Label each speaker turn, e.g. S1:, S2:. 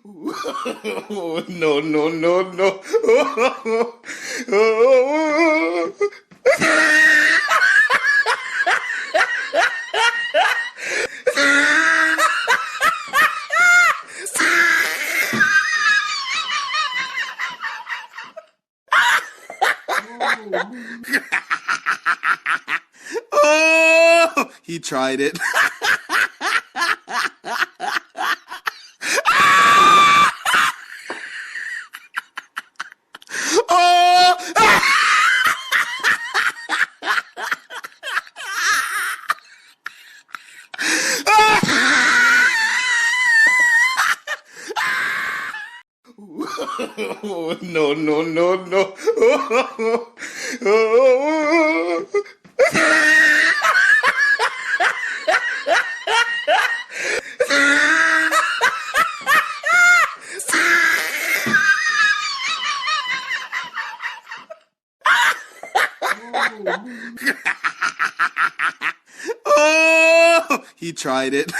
S1: No, no, no, no. Oh, he tried it. Oh! No, no, no, no. Oh, he tried it.